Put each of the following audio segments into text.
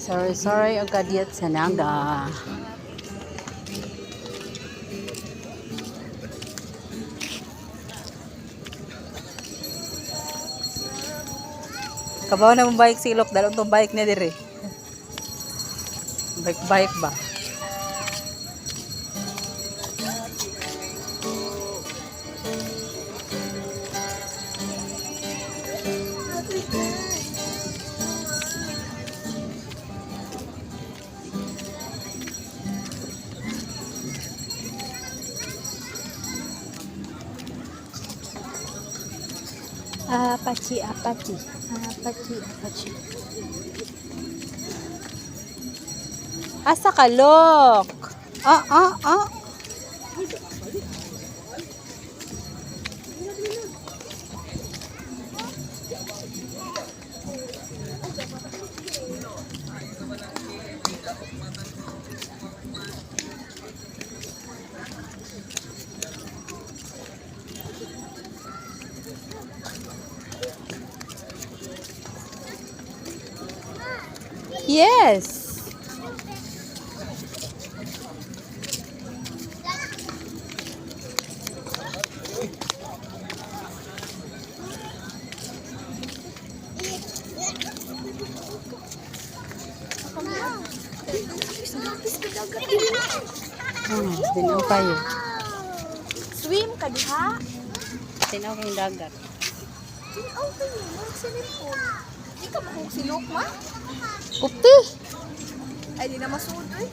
Sorry, sorry, og kadiyot sa Naga. Kabaw na mong bike silok, dalong tong bike na dire. Bike bike ba? Apache, Apache, Apache, Apache. Asa ka, Lok? Ah, ah, ah. Yes. Oh, tinaw kayo. Swim ka diha. Tinaw kayong dagat. Tinaw kayo, murag swimming pool. Di ka makong silok ma? Upti! Ay, di na masuod eh.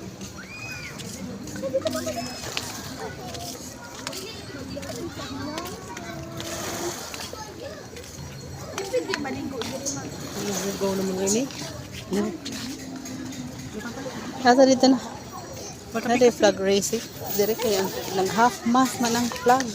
Di pwede maligo diri ma. Nabugaw naman yun eh. Nasa dito na. Nasa yung flag racing. Dire kayo. Nag half mast man ang flag.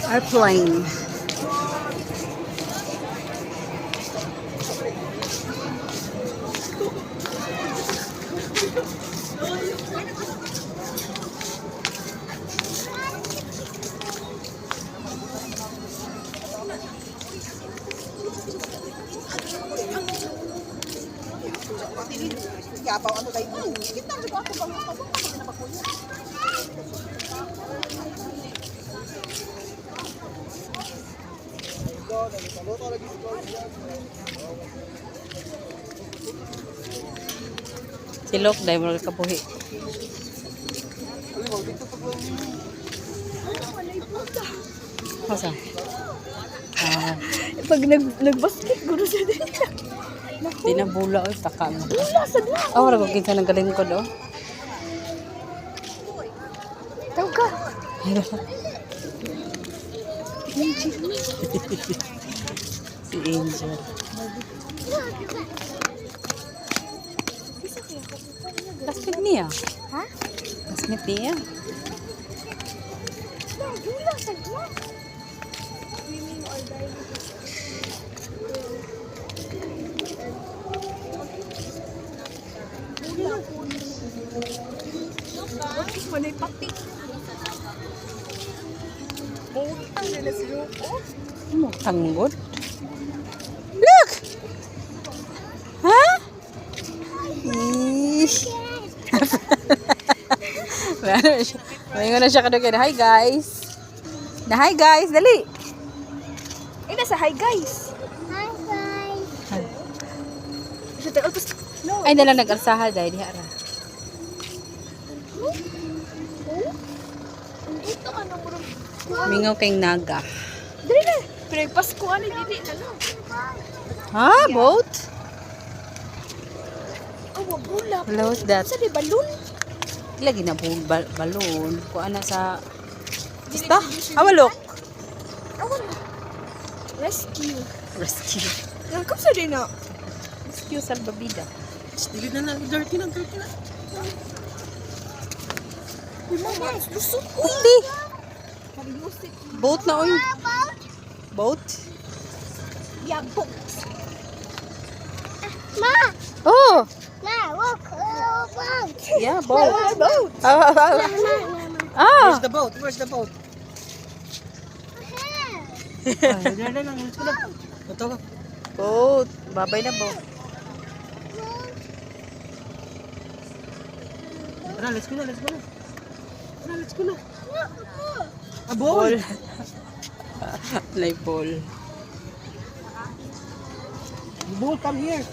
Airplane. Silok dahil mo kabuhi. Masa? Ah, Pag nagbasket guro sa din. di na bula oy taka mo. Wala sa na. Ah, wala ko kinsa nang galing ko do. Tawag ka. Si Angel. Classmate niya. Ha? Classmate niya. Wala sa na. Swimming or diving. What is manay pati? Butang nila si Loko. Ano tanggod? Look! Ha? Eesh. Ano siya? May na siya kadugay. Hi guys. Na hi guys, dali. Ay, nasa hi guys. Hi guys. Siya tayo, tapos, no. Ay nalang nag-alsaha dahil diha ra. Oh? Ito ka nang murag. Mingaw kay naga. Dali na. Pero yung Pasko, ano, dili na no. Ha? Boat? Oh, wabula. Hello, what's that? Sa di balon? Lagi na po balon. Kuha na sa... Basta? Awalok. Awan. Rescue. Rescue. Welcome sa din na. Rescue salbabida. Dili na na, dirty na, dirty na. Uy, mama, lusot. Uy! Mariusip. Boat na oy. Boat. Boat? Yeah, boat. Ma! Oh! Ma, look, a little boat. Yeah, boat. Boat. Ah, ah, ah. Ma, ma, ma. Ah! Where's the boat? Where's the boat? Here. Ah, dali na lang. Let's go na. Ito ka. Boat. Babay na boat. Tara, let's go na, let's go na. Tara, let's go na. A ball. Ball. Like ball. Ball, come here.